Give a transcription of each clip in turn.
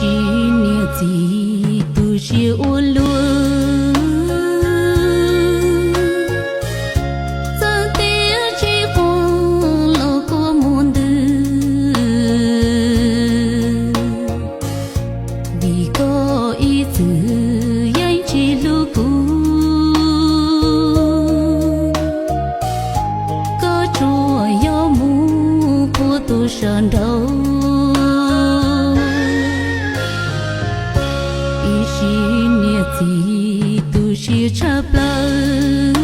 Ib sim niam txiv tu siav ua luaj, txawm tias tsis quaj los kua muag ntws, vim koj ib txwm yeej tsis hlub kuv. Koj tsuas yog mus qhuas tus sawv nraud. Ib sim niam txiv tu siav tshaj plaws,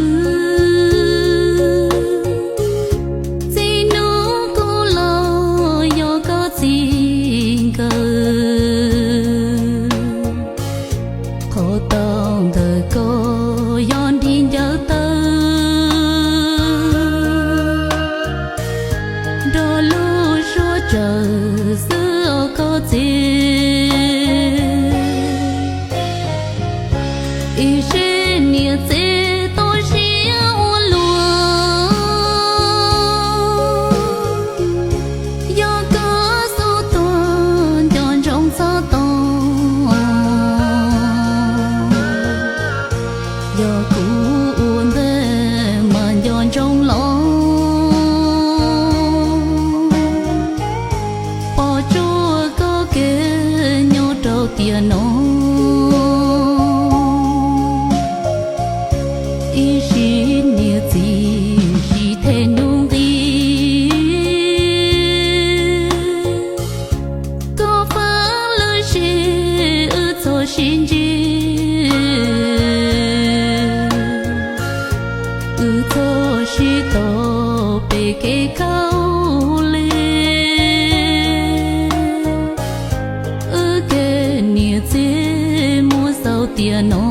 txij hnub kuv los yog koj txij nkawm. Qhov tau ntawm koj yog nrig ncawg tawg, nrog lub suab tsawm xwb os koj txiv. Ib sim niam txiv tu siav ua luaj, yog koj xub tuag nco ntsoov txhob tau. Yog kuv ua ntej mas nco ntsoov los, pom tsuas koj kev nyob rau tiam no. Ib sim niam txiv sim them hnub nqi, koj fab lwm sim wb txhob sib ntsib, wb txhob sib tau pem kev khaub lig. Wb kev niam txiv muab xaus tiam no.